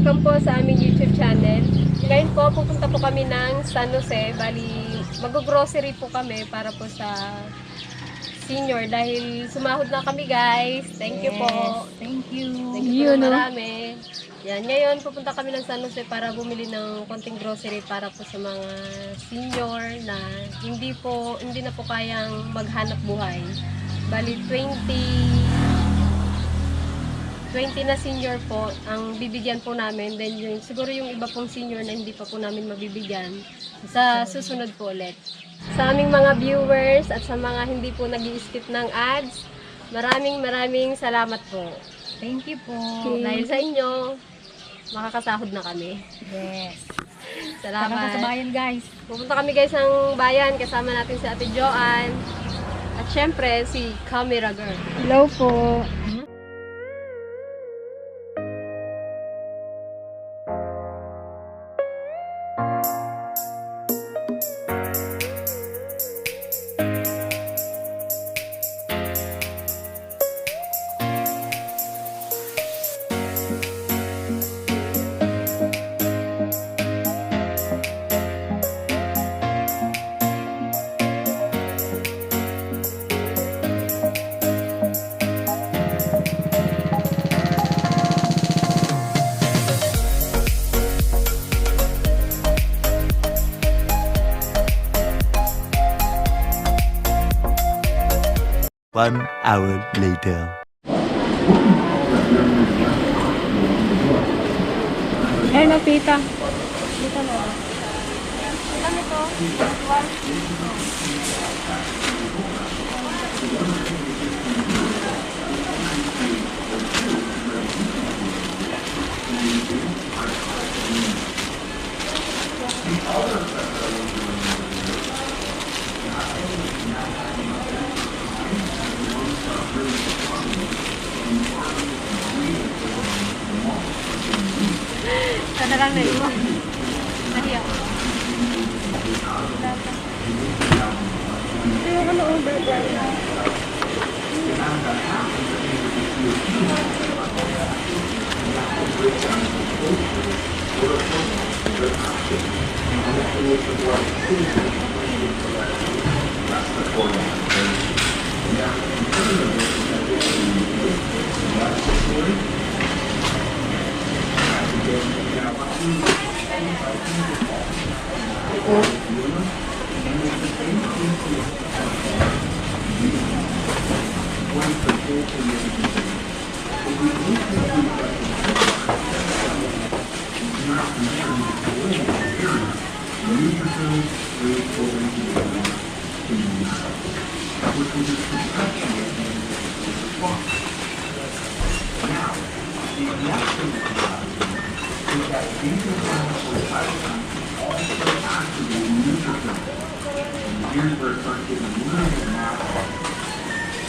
welcome po sa aming YouTube channel. Ngayon po, pupunta po kami ng San Jose. Bali, mag-grocery po kami para po sa senior dahil sumahod na kami, guys. Thank you po. Thank you. Thank you po na marami. Yan, ngayon pupunta kami ng San Jose para bumili ng konting grocery para po sa mga senior na hindi na po kayang maghanap buhay. Bali 20 na senior po ang bibigyan po namin. Then siguro yung iba pong senior na hindi pa po namin mabibigyan sa susunod po ulit. Sa aming mga viewers at sa mga hindi po nag-i-skip ng ads, maraming salamat po. Thank you po. Dahil sa inyo, makakasahod na kami. Yes. Salamat. Tara sa bayan, guys. Pupunta kami guys ng bayan. Kasama natin si Ate Joanne. At syempre, si Camera Girl. Hello po. One hour later. Eh, no, pita. Dito na. Ano to? Sana lang na ito. Nahiya ko. Ito yung overbite.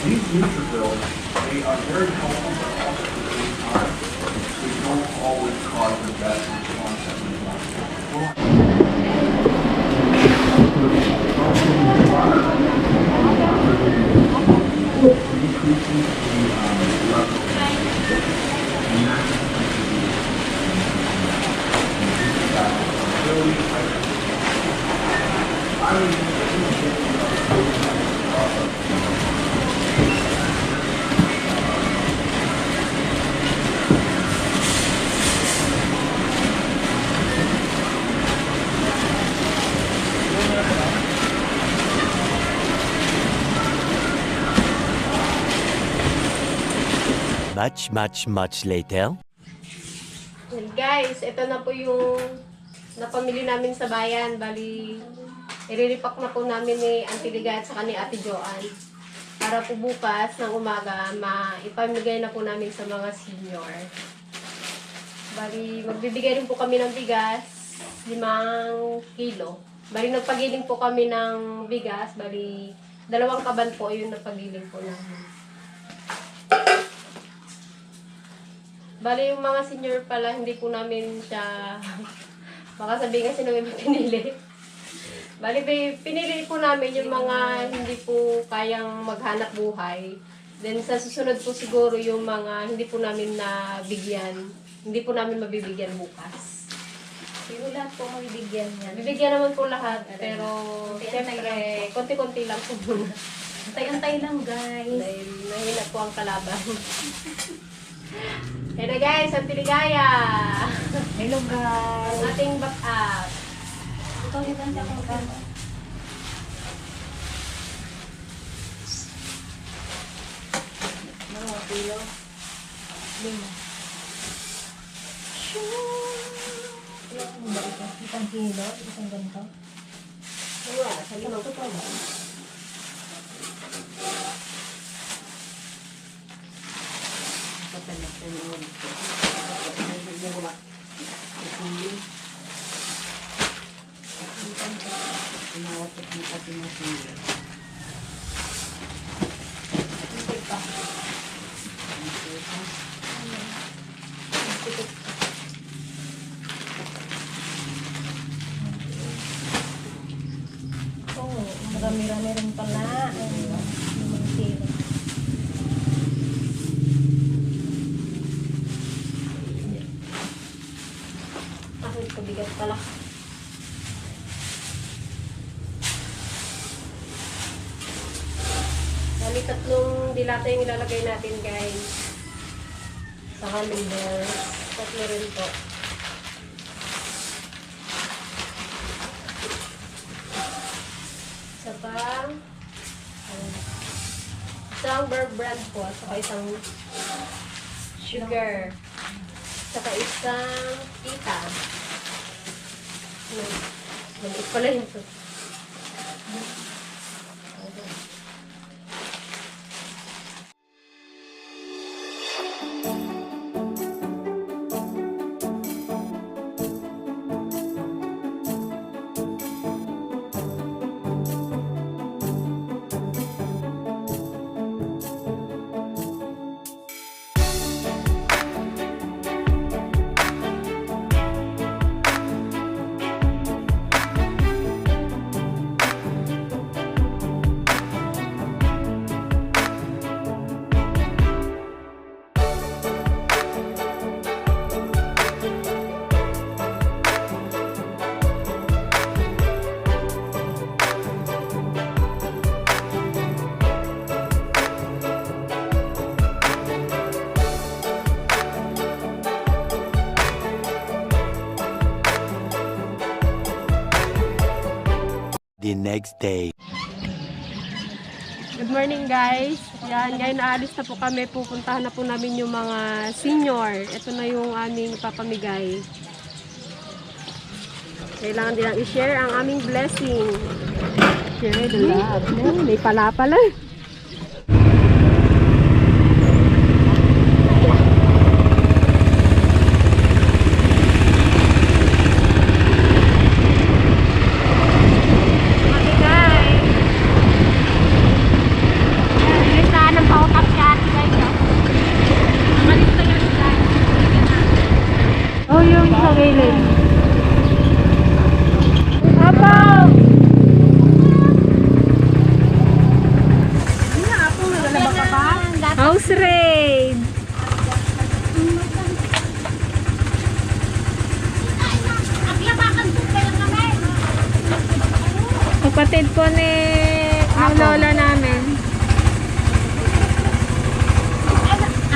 These neutrophils, they are very helpful, but also at the same time, they don't always cause the best response that we want. Much later. Well, guys, ito na po yung napamili namin sa bayan. Bali, iriripak na po namin ni Auntie Liga at saka ni Ate Joanne. Para po bukas ng umaga, ipamigay na po namin sa mga senior. Bali, magbibigay rin po kami ng bigas, 5 kilo. Bali, nagpagiling po kami ng bigas. Bali, 2 kaban po yung napagiling po namin. Bali, yung mga senior pala, hindi po namin siya, baka sabihin kasi namin pinili. Bali, pinili po namin yung mga hindi po kayang maghanap buhay. Then, sa susunod po siguro yung mga hindi po namin nabigyan hindi po namin mabibigyan bukas. Pero lahat po mabibigyan yan. Bibigyan naman po lahat, pero siyempre, konti-konti lang po muna. Antay-antay lang, guys. Dahil nahina po ang kalaban. Kaya na guys, ang tiligaya! Hello, guys. Ang ating back-up. Ikaw yung ganda ko, guys. Mga kilo. 5. Ilang mo ba ito? 1 kilo? Isang ganito? Wala, sa limang ko pa ba? Oo, marami-rami rin pala. Limang kilo. Bakit kabigat pala? Bali, tatlong dilata yung ilalagay natin, guys. Saka liver. Tatlo rin po. Isa pa. Isang Bear Brand po. Saka isang sugar. Saka isang pita. Maliit pala yun to. The next day. Good morning guys. Yan, ngayon aalis na po kami. Pupuntahan na po namin yung mga senior. Ito na yung aming papamigay. Kailangan din lang i-share ang aming blessing. Share the love. May pala pala. Oh, yung sa gilid. Apaw! House raid! Kapatid po ni ng lola namin.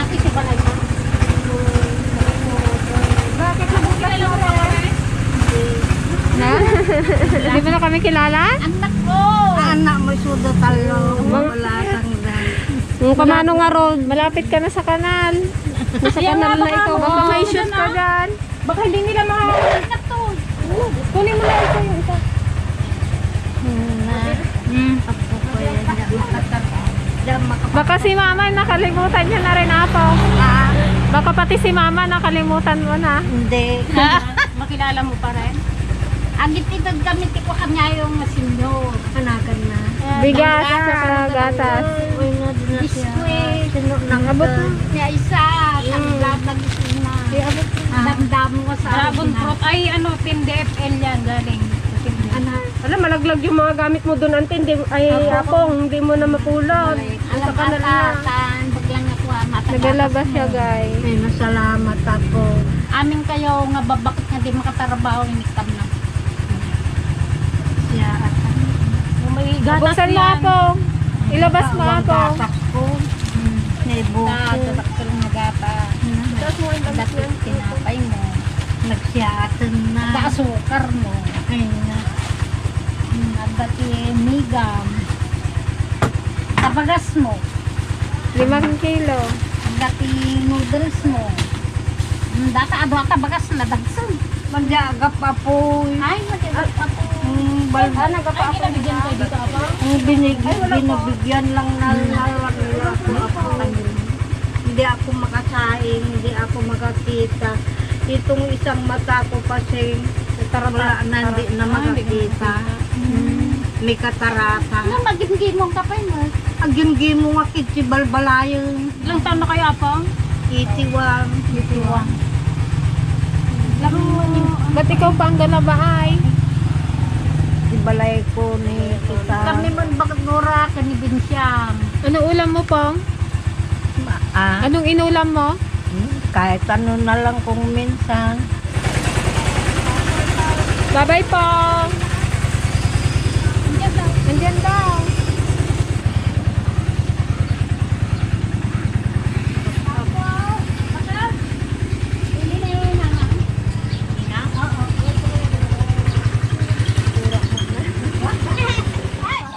Ate, si Balay mo. Bakit nabuklat mo rin? Na? Hindi mo na kami kilala? Anak ko! Anak mo, sudo talo. Wala kang Yung Kamano nga road, malapit ka na sa kanal. Nasa kanal na ikaw. Baka may shoot ka dyan. Baka hindi nila makakulit na to. Kunin mo na ito yung isa. Baka si mama nakalimutan niya na rin ako. Baka pati si mama nakalimutan mo na. Hindi. Makilala mo pa rin? Agit itag kami ko kanya yung masinyo. Anagan na. Bigas sa gatas. Biskuit. Abot mo. Niya isa. Naglatag na. Damdam ko sa Dragon fruit ay ano, PNDFL yan galing. Alam, malaglag yung mga gamit mo doon, ante. Hindi, ay, apong, hindi mo na mapulot. alam Sa kanal na. atatan. lang ako matagatas Nagalabas siya, mo. guys. Ay, masalamat ako. Amin kayo nga babakit nga di makatrabaho inikam na. Siya at may gatas Buksan mo yan. ako. Ilabas mo Ang ako. gatas ko. May Sa buko. doktor na gata. Tapos mo ang damit Dapat yan. tinapay mo. Nagsiyatan na. Sa asukar mo. Ay, na. At dati migam. Sa bagas mo. 5 kilo. At dati noodles mo. Data ado ka bagas na dagsan. Magyaga pa po. Ay, magiging pa po. Nagapa Ay, kinabigyan kayo dito apa? Binabigyan lang na ako. Hindi ako makasaing, hindi ako makakita. Itong isang mata ko kasi wala na, hindi na makakita. May katarata. Ano, magiging ka pa mo? Agim-gim mo nga kitsi balbalayon. Ilang taon na kayo, Apong? 81. Ba't ikaw pa ang galabaay? Ibalay ko ni kita. Kami man bakit nura, kani binsyang. Anong ulam mo, Pong? Ah, Anong inulam mo? kahit ano na lang kung minsan. Bye-bye, Pong! Nandiyan daw.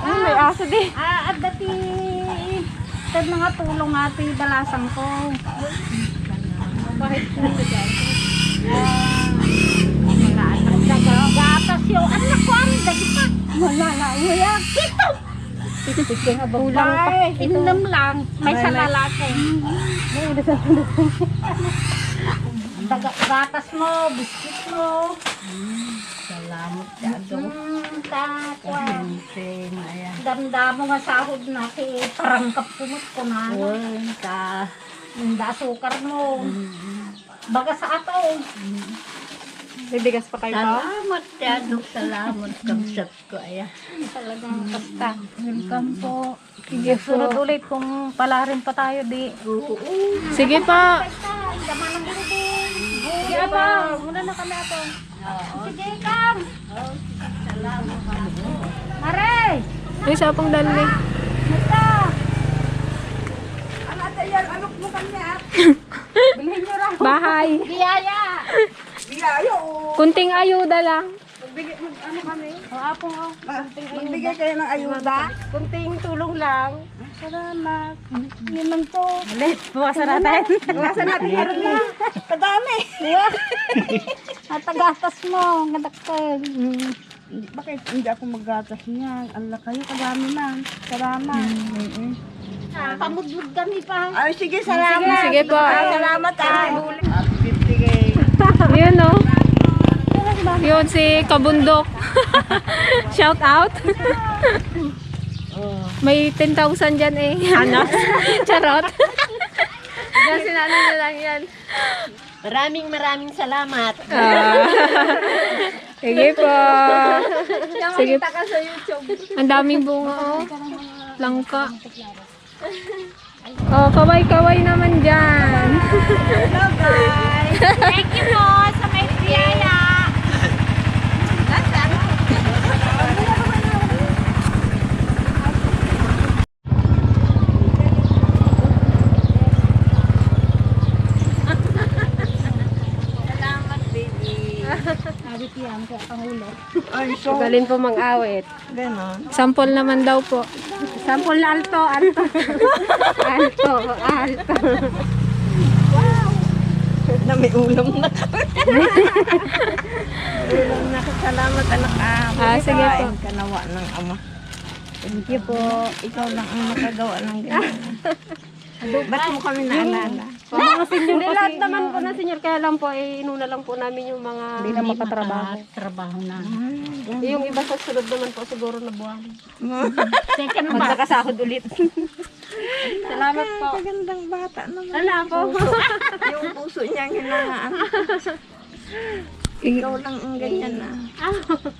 Ay, may aso din. At dati, tad mga tulong ati dalasang ko. Bakit nito dyan? Mga anak na gatas yung anak ko ang dagi pa. Wala na, uya. Kulang pa. Inom lang, may sa lalaki. Gatas mo, biskit mo. Salamat ka do. Takwa. Ayan. Damdamo nga sahod na kay parangkap kumot ko na. Ka. Hindi sukar mo. Baga sa ato. Bibigas pa kayo, Pong? Salamat ka do. Salamat kamsat ko. Ayan. Talagang basta. Welcome po. Sige po. Sunod ulit kung palarin pa tayo, di. Sige po. Sige, Apong. Muna na kami, Apong. Sige, Kam. Mare! Ay, siya pong dali. Musta? Bahay. Biyaya! Kunting ayuda lang. O, Apong, o. Magbigay kayo ng ayuda. Kunting tulong lang. Salamat. Naman to. Buwasan natin. Iwasan natin meron na. Kadami. Natagatas mo, nadakkel. Bakit hindi ako maggatas niyan? Allah kayo, kadami na. Salamat. Pamudmud kami pa. Ay, sige, salamat. Sige po. Salamat, ay. At 50K. Yun, no? Yun, si Kabundok. Shout out. May 10,000 dyan eh. Anak. Charot. Kasi ano na lang yan. Maraming salamat. Sige po. Sige po. Ang daming bunga, oh. Langka. Oh, kaway-kaway naman dyan. Hello, guys. Thank you po sa may biyaya. Salamat, baby. Abit yan, kaya pangulo. Ay, so, Galing po mang-awit. ganon. Sample naman daw po. Sample na alto, alto. Alto, alto. Na may ulam na kami. Ulam na. Salamat, anak ka. Sige po. Kanawa ng ama. Thank you po. Ikaw lang ang makagawa ng ganyan. Ba't mo kami naalala? Hindi lahat naman po na senior. Kaya lang po, inuna lang po namin yung mga hindi na makatrabaho. Trabaho na. Yung iba sa sunod naman po siguro na buwan. Second pa. Magkakasahod ulit. Salamat po. Magandang bata naman. Wala po. Yung puso niyang hinangaan. Ikaw lang ang ganyan na.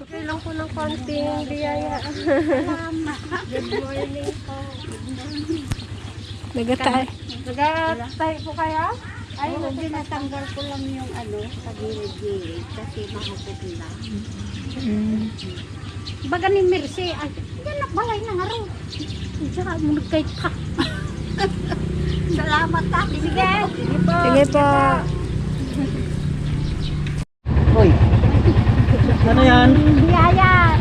Kailang po ng konting biyaya. Salamat. Good morning po. Nagatay. Nag-tahi po kaya? Ay, hindi natanggal ko lang yung sa gilid-gilid kasi mahapot na. Baga ni Mercy, ay, yan balay na nga rin. Tsaka mo nagkait ka. Salamat ha. Sige. Sige po. Hoy. Ano yan? Biyaya.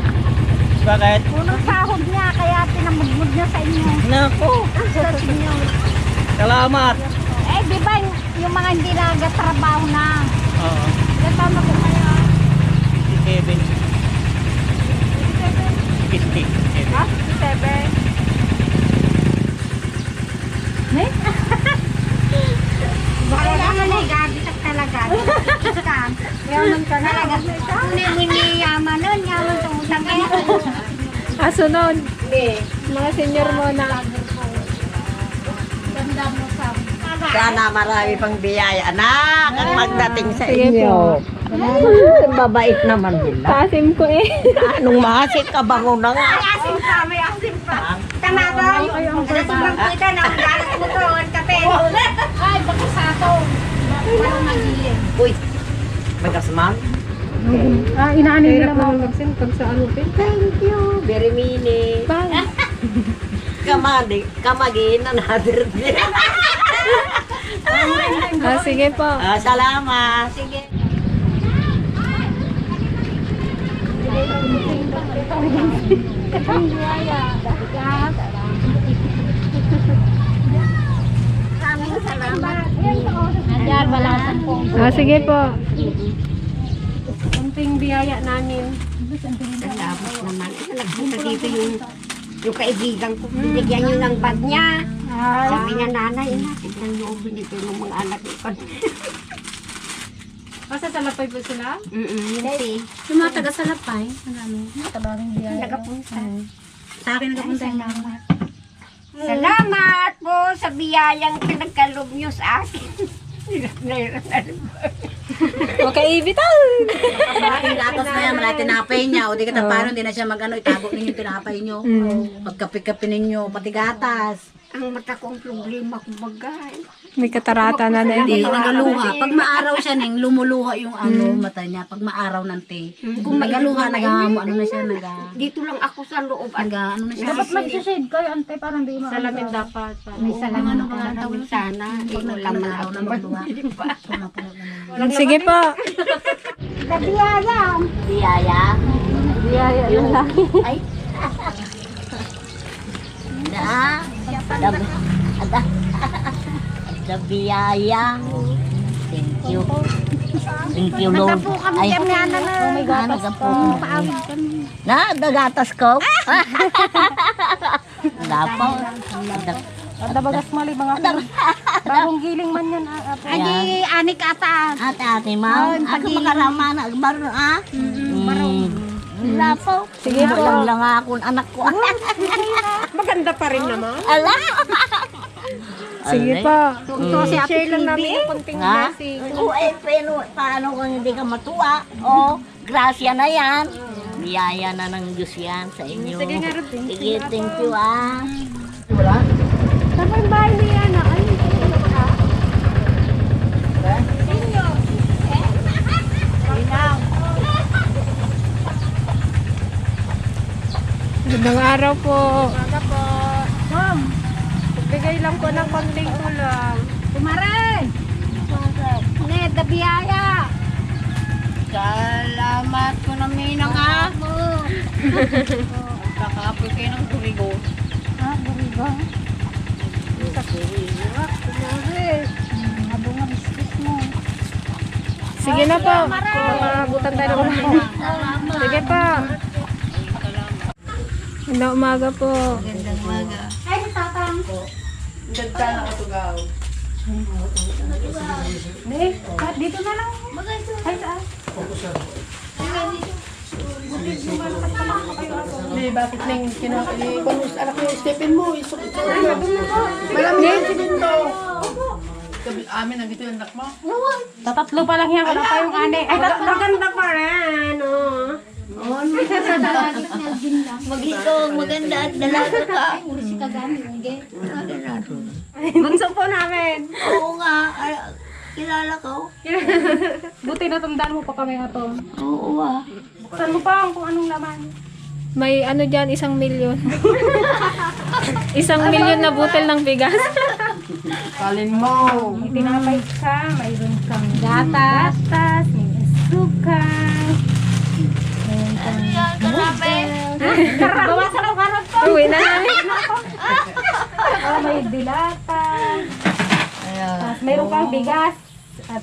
Bakit? Unang sahod niya, kaya pinamugmud niya sa inyo. Nako. Sa inyo. Salamat. Eh, di ba yung mga hindi nagatrabaho na? Oo. Ilan taon na po kayo? Si Kevin. 50. Ha? 7? Ne? Kailangan na gabi talaga. Yaman ka na. Talaga. Yaman nun. Yaman tumutang eh. Sunod. Mga senior mo na. Ganda mo sa... Sana marami pang biyaya, anak, ang magdating sa Sige inyo. Babait naman nila. Kasim ko eh. Anong mahasit ka bango na nga? May asim pa. Tama ba? Sobrang kita na ang galas mo doon. Kape. Ay, baka sato. Walang nagilid. Uy, magkasman? Inaano nila Hirap naman magsin pag sa ano. Thank you. Very mini. Kamagin na natin. Sige po. Salamat. Sige. Salamat. Ayan, balasan po. Sige po. Kunting biyaya namin. Salamat naman. Nagpunta dito yung kaibigan ko. Binigyan nyo ng bag niya. Sabi niya, nanay, tignan nyo binigyan ng mga anak ko. Basta salapay po sila? Hindi. Yung mga taga-salapay, tabagang biyaya. Nagapunta. Sa akin nagapunta yung Salamat. Salamat po sa biyayang pinagkalob nyo sa akin. Makaibitaw! Malaking gatas na yan, malaking tinapay niya. O di ka paano, hindi na siya mag-ano, itago ninyo yung tinapay niyo. Pagkapi-kapi ninyo, pati gatas. Ang mata ko ang problema ko bagay. May katarata na Hindi, din. nagaluha. Pag maaraw siya ning, lumuluha yung mata niya. Pag maaraw ng te. Kung nagaluha, ano na siya, Dito lang ako sa loob. ano na siya. Dapat mag-shade kayo, ante, parang di mo. Salamin dapat. May salamat na gagawin sana. Wala man ako naman. Sige po. Sa biyaya. Biyaya. Biyaya lang lang. Ay. Da biyaya. Thank you. Thank you, Lord. Nagkapo kami dyan nga na na. May gatas nagkapo. Paawid kami. Na, dagatas ko. Dapaw. Dabagas mali mga bagong giling man yan. Apo. Ay, di, anik ata. Ate, ma'am. Ako makarama na. Baro, Dapaw. Sige po. Lang ako, anak ko. Maganda pa rin naman. Ala. Sige po. Ito si Ate Share lang namin Phoebe. yung konting Ha? blessing. Pero paano kung hindi ka matuwa? Grasya na yan. Biyaya na ng Diyos yan sa inyo. Sige nga, Ruth. Sige, thank you Saan yung bahay ni Yana? Ay, ano ka? Magandang araw po. Ma'am, bigay lang po ng konting tulong. Kumaray. Neda biyaya. Salamat ko na minang Kakapoy kayo ng turigo. Burigo. Abo nga biscuit mo. Sige na po. Makabutan tayo ng umaga. Sige po. Magandang umaga po. Ay, tatang. Dito na lang. Ay, saan? Hindi, bakit nang kinakalis? Anak ko yung Stephen mo, isok. Malamig si Bindo. Amin, nandito yung anak mo. Tatatlo pa lang yan. Wala pa yung ane. Ay, tatlo. Maganda pa rin. Oh. Mag-ikaw, maganda at dalaga ka. Bunso po namin. Oo nga, kilala ko. Buti natandaan mo pa kami nga to. Oo ah. Buksan mo pa kung anong laman. May ano dyan, 1 milyon. 1 milyon na butel ng bigas. Kalin mo. May tinapay ka, mayroon kang gatas, may asukal, mayroon kang bawasan ang karot ko. Uwi na namin. May dilata. Tapos mayroon kang bigas. At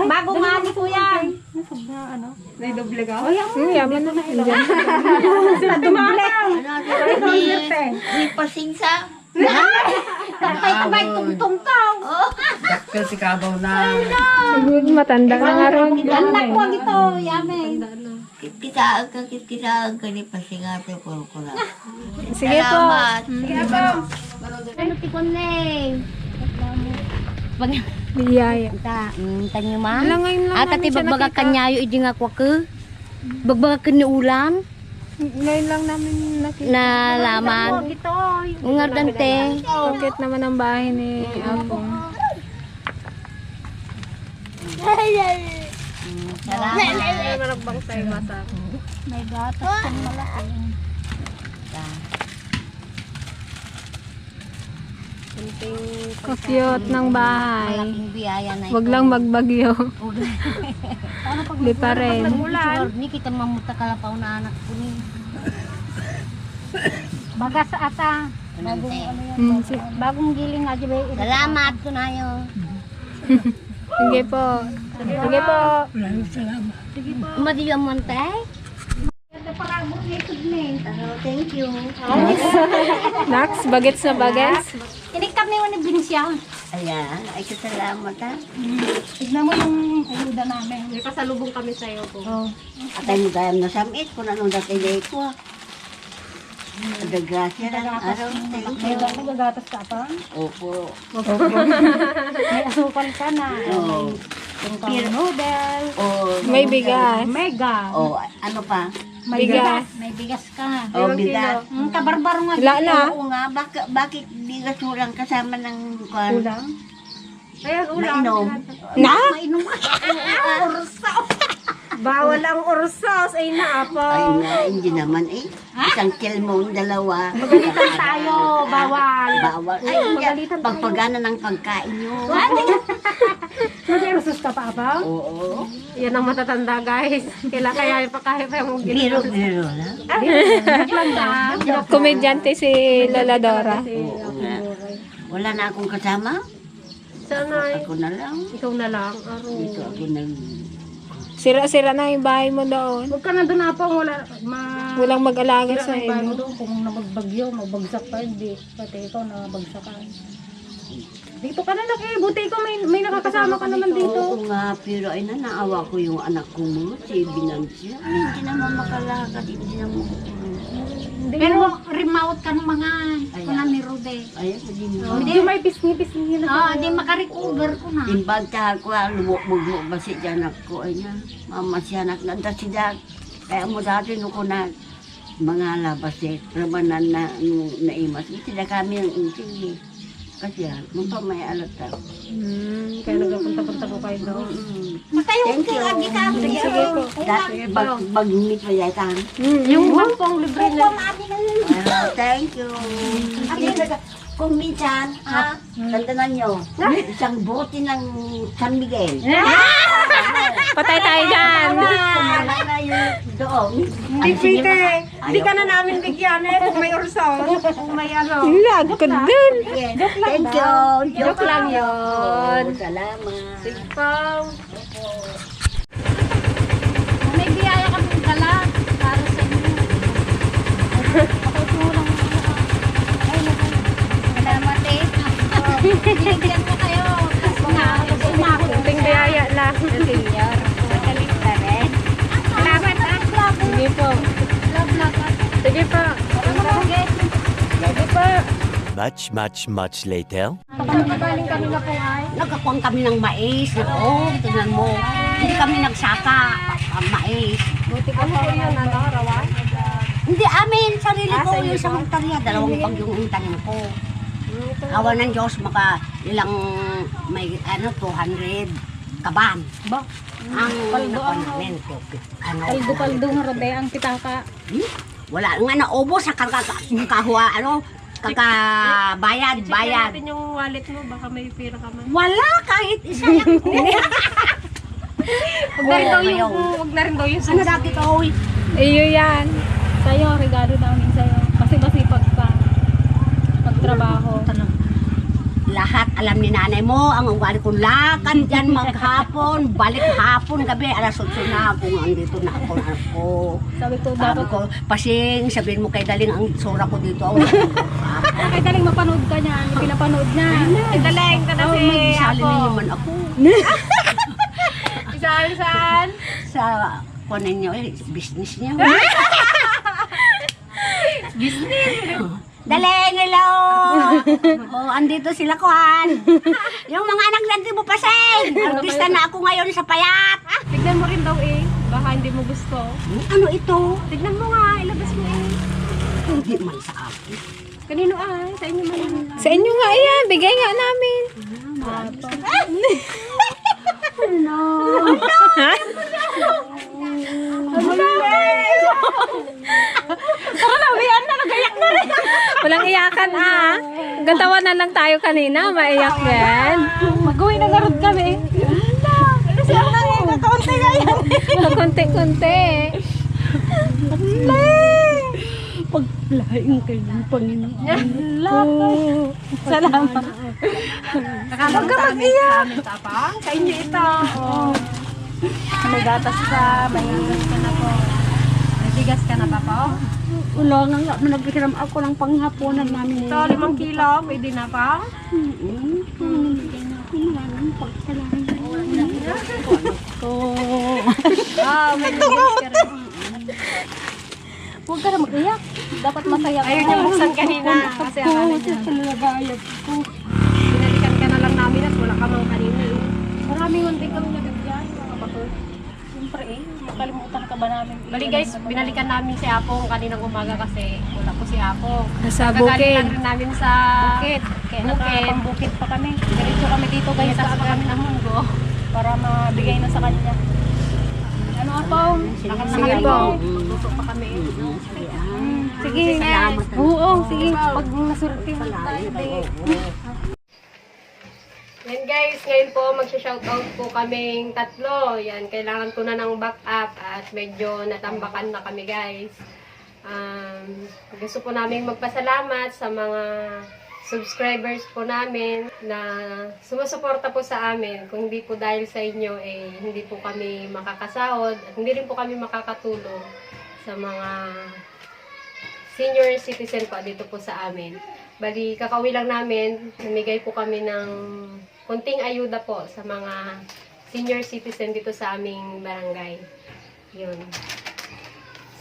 bago nga ni kuya. Nasab na ano? May doble ka? Yaman na. Andyan. Sila duble. May pasingsa. Tatay ko ba'y tungtong-tong? Dakil si Kabaw na. Matanda na nga ron. Anak ko ito, yamin. Kitkisaan ka ni pasingate ko na. Sige po. Salamat. Ano tikon na Biyaya. Tanyo ma. Wala ngayon lang namin siya bagbaga nakita. kanyayo idi nga kwa ke. Bagbaga ka ni ulan. Ngayon lang namin nakita. Nalaman. Ungar dante. Bakit naman ang bahay ni Apo? Salamat. Sa'yo, masak. May gatas kang malaki. Cute ng bahay. Malaking biyaya na ito. Wag lang magbagyo. Di pa rin. Ni kita mamuta ka pa na anak ko ni. Bagas ata. Bagong ano yan. Bagong giling aja ba? Salamat ko na yo. Sige po. Sige po. Umadi yung monte. Thank you. Nax, bagets na bagets. Inikap na yung binsya. Ayan, ay kasalamat ha. Tignan mo yung ayuda namin. May pasalubong kami sa'yo po. At ay nagayam na samit kung anong dati ko. Ada grasya lang. Araw, thank you. May gagatas ka pa. Opo. May asukal ka na. Oo. Yung kang noodle. Oh, May bigas. Mega. oh, ano pa? May Bigas. May bigas ka. Oh, bigas. Kabarbaro nga. Wala na. Oo nga, bakit bigas ulang kasama ng kwan? Ulang. Ayan, Mainom. Na? Mainom ka. Bawal ang ursos. Ay na, Apo. Ay nga, hindi naman eh. Isang kilmong, dalawa. Magalitan tayo. Bawal. Bawal. Ay, pagpagana ng pagkain nyo. Mag-ursos ka pa, Apaw? Oo. Yan ang matatanda, guys. Kaya pa kahit pa yung Biro lang. Komedyante si Lola Dora. Oo nga. Wala na akong kasama. Sana Ako na lang. ikaw na lang. Aro. Ito ako nang... Sira-sira na yung bahay mo doon. Huwag ka na doon, Apaw. Walang mag-alaga sa May bago inyo. doon. Kung namagbagyo, magbagsak pa. Hindi. Pati ikaw nabagsakan. Dito ka na lang eh. Buti ko may nakakasama ka naman dito. Oo nga, pero ay naawa ko yung anak ko mo, si Binansya. Hindi naman makalakad, hindi naman Pero remote ka ng mga Ayan. kunan ni Rude. Ay, hindi mo. Hindi may pisngi-pisngi na. Hindi makarecover ko na. Timbag ka ako, lumok-mugmo ba si Janak ko, ay na, mama si anak na, si Jack. Kaya mo dati nung ko na, mga labas eh, ramanan na naimas. Sila kami ang insing eh. Kasi mong may alat ka. Kaya nagpunta-punta ko kayo doon. Thank you. Sige po. Bag-meet pa yata. Yung bangpong libre na. Thank you. Kung minsan, tantanan nyo, isang bote ng San Miguel. Patay tayo dyan. Kumala na yung doon. Hindi ka na namin bigyan eh. Kung may ursaw. Kung may ano. Lag ka dun. Thank you. Joke lang yun. Salamat. Ikaw. May biyaya kami dala para sa inyo. Pakitulong mo. Salamat eh. Binigyan ko kayo. Kunting biyaya lang. Salamat ha. Sige po. Sige po. Sige po. Much later. Galing kanina po ay. Nagkakuang kami ng mais. Tingnan mo. Hindi kami nagsaka. Ang mais. Buti ko po yun, rawan. Hindi amin. Sarili ko yung sa Montaria. 2 pag yung tanim ko. Awa ng Diyos, ilang may 200 kaban. Ba? Ang nakuha namin. Paldo nga robe ang pitaka. Wala nga naubos sa kakahuwa, kakabayad, bayad. natin yung wallet mo, baka may pera ka man. Wala kahit isa lang. Huwag na rin daw yung Ano dati ka, huy? Iyo yan. Sa'yo, regalo namin sa'yo. Kasi masipag ka. Pagtrabaho. Lahat alam ni nanay mo, ang ugali ko lakad dyan maghapon, balik hapon, gabi, alas 8 na ako, andito na ako, anak ko. Sabi ko, Sabi dapat ko, Pasing, sabihin mo kay Daling ang itsura ko dito. kay Daling mapanood ka niya. Yung pinapanood niya. Daling ka na si Sali na naman ako. Saan? Sa kunin niyo, business niyo. Daling, hello! Oh, andito sila, Kuhan. Yung mga anak natin mo, Pasing. Artista na ako ngayon sa payat. Tignan mo rin daw eh. Baka hindi mo gusto. Ano ito? Tignan mo nga, ilabas mo eh. Hindi man sa akin. Kanino ay? Sa inyo man. Sa inyo nga yan. Bigay nga namin. Walang iyakan ah. Gantawan na lang tayo kanina. Maiyak yan. Mag-uwi na garod kami. Kakunti nga yan. Kakunti-kunti. Paglaing kayo ng Panginoon. Salamat. Huwag ka mag-iyak. Sa inyo ito. May gatas ka. May bigas ka na po. May bigas ka na pa po. Wala nga, nagkikiram ako ng panghapunan namin. Ito, 5 kilo. Pwede na pa. May bigas ka rin. Huwag ka na mag-iyak. Dapat masaya ka. Ayaw niya buksan kanina. Kasi akala niya. Binalikan ka na lang namin at wala ka mang kanina eh. Maraming unti kami nabigyan. Mga kapatid. Siyempre eh. Makalimutan ka ba namin? Bali guys, binalikan namin si Apong kaninang umaga kasi wala po si Apong. Nasa Kagaling lang rin namin sa Bukid. Kaya Bukid. nakapambukid pa kami. Diretso kami dito guys. Sa kami ng munggo. Para mabigay na sa kanya. Ano Apong? Sige po. Magluto pa kami. Sige. Oo, sige. Pag nasurti mo tayo. Yan guys, ngayon po magsha-shoutout po kaming 3. Yan, kailangan ko na ng backup at medyo natambakan na kami guys. Gusto po namin magpasalamat sa mga subscribers po namin na sumusuporta po sa amin. Kung hindi po dahil sa inyo, hindi po kami makakasahod at hindi rin po kami makakatulong sa mga senior citizen po dito po sa amin. Bali, kakauwi lang namin, namigay po kami ng konting ayuda po sa mga senior citizen dito sa aming barangay. Yun.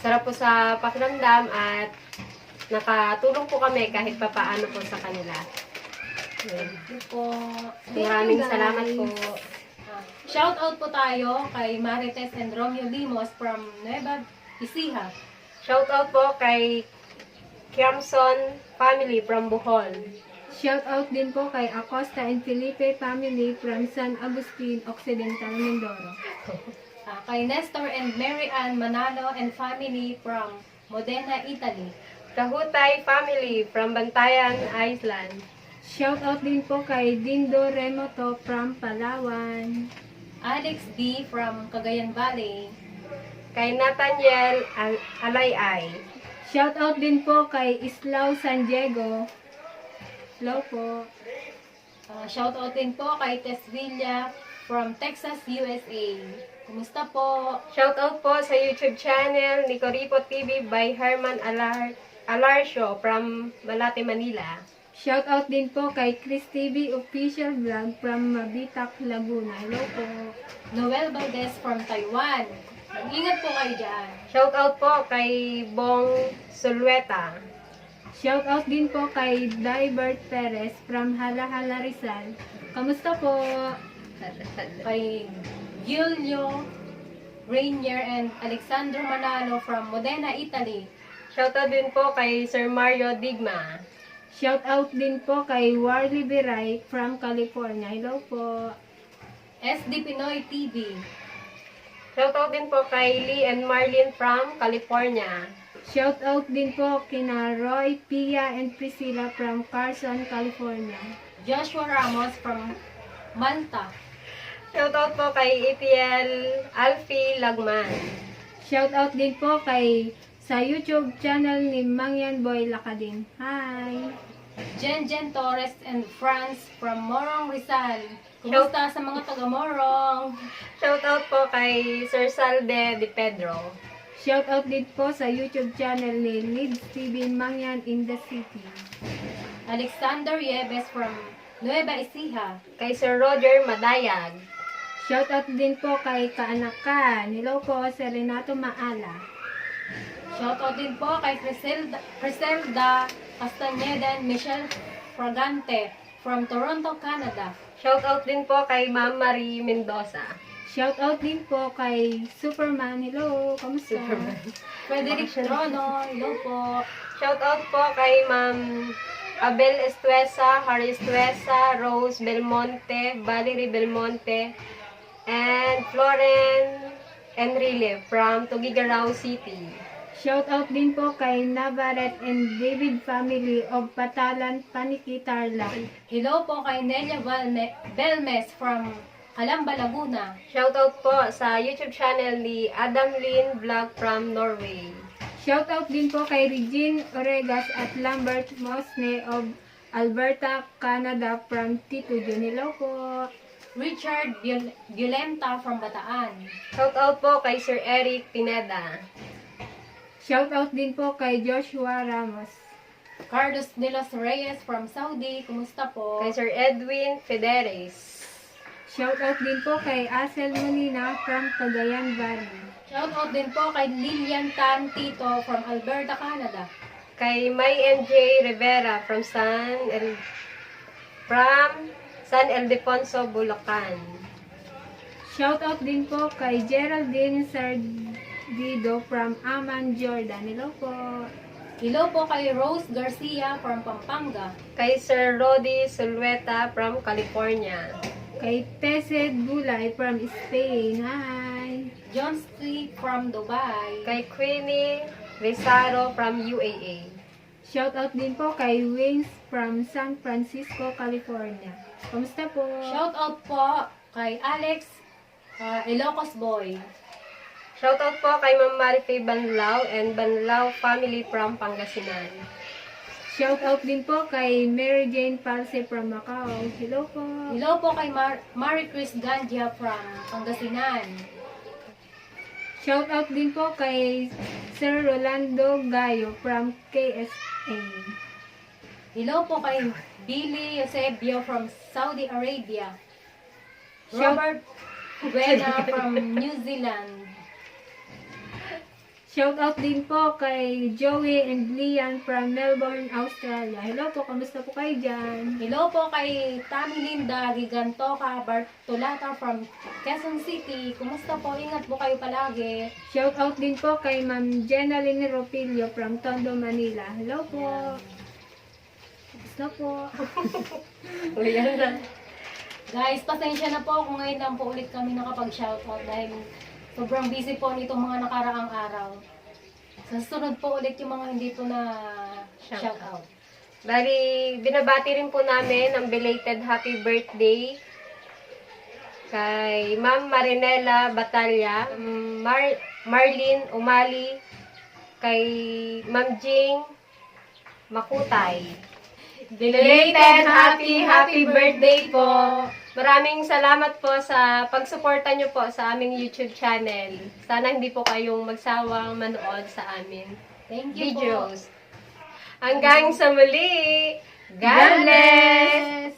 Sarap po sa pakiramdam at nakatulong po kami kahit papaano po sa kanila. Yun. Maraming salamat po. Shout out po tayo kay Marites and Romeo Limos from Nueva Ecija. Shout out po kay Kiamson family from Bohol. Shout out din po kay Acosta and Felipe family from San Agustin, Occidental, Mindoro. Kay Nestor and Mary Ann Manalo and family from Modena, Italy. Kahutay family from Bantayan Island. Shout out din po kay Dindo Remoto from Palawan. Alex D. from Cagayan Valley. Kay Nathaniel Alayay. Shout out din po kay Islao San Diego. Hello po. Shout out din po kay Tess Villa from Texas, USA. Kumusta po? Shout out po sa YouTube channel ni Coripo TV by Herman Alarcio from Malate, Manila. Shout out din po kay Chris TV Official Vlog from Mabitac, Laguna. Hello po. Noel Valdez from Taiwan. Mag-ingat po kayo dyan. Shout out po kay Bong Sulueta. Shoutout din po kay Daibert Perez from Halahala Rizal. Kamusta po? Kay Giulio Rainier and Alexandro Manalo from Modena, Italy. Shoutout din po kay Sir Mario Digma. Shoutout din po kay Warly Biray from California. Hello po. SD Pinoy TV. Shoutout din po kay Lee and Marlene from California. Shoutout din po kina Roy, Pia, and Priscilla from Carson, California. Joshua Ramos from Malta. Shoutout po kay EPL Alfie Lagman. Shoutout din po kay sa YouTube channel ni Mangyan Boy Lakading. Hi! Jen Torres and Franz from Morong, Rizal. Kumusta sa mga taga Morong? Shoutout po kay Sir Salde Di Pedro. Shoutout din po sa YouTube channel ni Lids TV Mangyan in the City. Alexander Yebes from Nueva Ecija. Kay Sir Roger Madayag. Shoutout din po kay Kaanakan. Hello po, si Renato Maala. Shoutout din po kay Criselda Castaneda and Michelle Fragante from Toronto, Canada. Shoutout din po kay Ma'am Marie Mendoza. Shoutout din po kay Superman. Hello, kamusta? Frederick Trono. Hello po. Shoutout po kay Ma'am Abel Estuesa, Harry Estuesa, Rose Belmonte, Valerie Belmonte, and Floren Enrile from Tuguegarao City. Shoutout din po kay Navarrete and David family of Patalan, Paniki, Tarlac. Hello po kay Nelia Belmes from Calamba, Laguna. Shoutout po sa YouTube channel ni Adam Lin Vlog from Norway. Shoutout din po kay Regine Oregas at Lambert Mosne of Alberta, Canada from Tito Jun. Hello po. Richard Violenta from Bataan. Shoutout po kay Sir Eric Pineda. Shoutout din po kay Joshua Ramos. Carlos de los Reyes from Saudi. Kumusta po? Kay Sir Edwin Federes. Shoutout din po kay Asel Molina from Cagayan Valley. Shoutout din po kay Lilian Tan Tito from Alberta, Canada. Kay May NJ Rivera from San Ildefonso, Bulacan. Shoutout din po kay Geraldine Sardido from Amman, Jordan. Hello po. Hello po kay Rose Garcia from Pampanga. Kay Sir Rodi Sulueta from California. Kay Pesed Bulay from Spain. Hi. John Street from Dubai. Kay Queenie Rizaro from UAE. Shoutout din po kay Wings from San Francisco, California. Kamusta po? Shoutout po kay Alex Ilocos Boy. Shoutout po kay Ma'am Marife Banlao and Banlao family from Pangasinan. Shoutout din po kay Mary Jane Palse from Macau. Hello po. Hello po kay Marie Chris Gandia from Pangasinan. Shoutout din po kay Sir Rolando Gayo from KSA. Hello po kay Billy Eusebio from Saudi Arabia. Shout- Robert Buena from New Zealand. Shoutout din po kay Joey and Lian from Melbourne, Australia. Hello po, kamusta po kayo dyan? Hello po kay Tami Linda Gigantoka Bartolata from Quezon City. Kumusta po? Ingat po kayo palagi. Shoutout din po kay Ma'am Jenaline Ropilio from Tondo, Manila. Hello po. Kamusta po? Uyan na. Guys, pasensya na po kung ngayon lang po ulit kami nakapag-shoutout dahil sobrang busy po nitong mga nakaraang araw. Sa susunod po ulit yung mga hindi po na shoutout. Bali, binabati rin po namin ang belated happy birthday kay Ma'am Marinela Batalya, Marlene Umali, kay Ma'am Jing Makutay. Belated happy birthday po! Maraming salamat po sa pagsuporta nyo po sa aming YouTube channel. Sana hindi po kayong magsawang manood sa amin Thank you videos. Hanggang sa muli! God bless!